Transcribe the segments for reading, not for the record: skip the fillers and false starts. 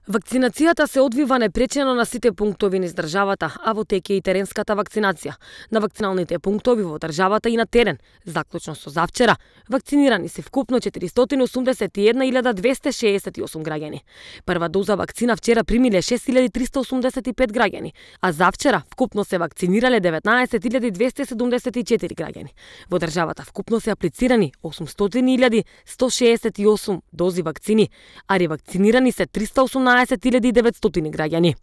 Вакцинацијата се одвива непречено на сите пунктови низ државата, а во тек е и теренската вакцинација. На вакциналните пунктови во државата и на терен, заклучно со завчера, вакцинирани се вкупно 481.268 граѓани. Прва доза вакцина вчера примиле 6.385 граѓани, а завчера вкупно се вакцинирале 19.274 граѓани. Во државата вкупно се аплицирани 800.168 дози вакцини, а ревакцинирани се 318.900 граѓани.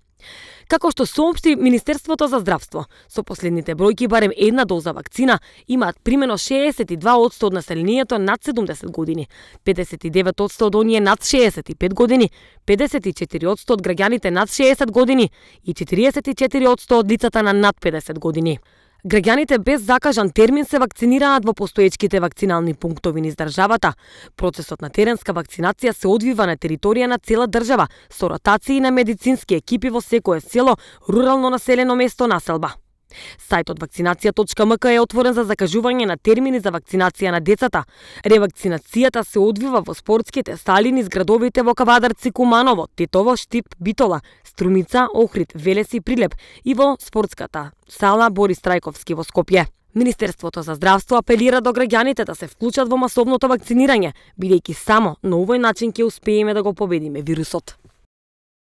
Како што соопшти Министерството за здравство, со последните бројки барем една доза вакцина имаат примено 62% од населението над 70 години, 59% од оние над 65 години, 54% од граѓаните над 60 години и 44% од лицата на над 50 години. Граѓаните без закажан термин се вакцинираат во постоечките вакцинални пунктови низ државата. Процесот на теренска вакцинација се одвива на територија на цела држава, со ротации на медицински екипи во секое село, рурално населено место, населба. Сајтот вакцинација.мк е отворен за закажување на термини за вакцинација на децата. Ревакцинацијата се одвива во спортските сали низ градовите во Кавадарци, Куманово, Тетово, Штип, Битола, Струмица, Охрид, Велес и Прилеп и во спортската сала Борис Трајковски во Скопје. Министерството за здравство апелира до граѓаните да се вклучат во масовното вакцинирање, бидејќи само на овој начин ќе успееме да го победиме вирусот.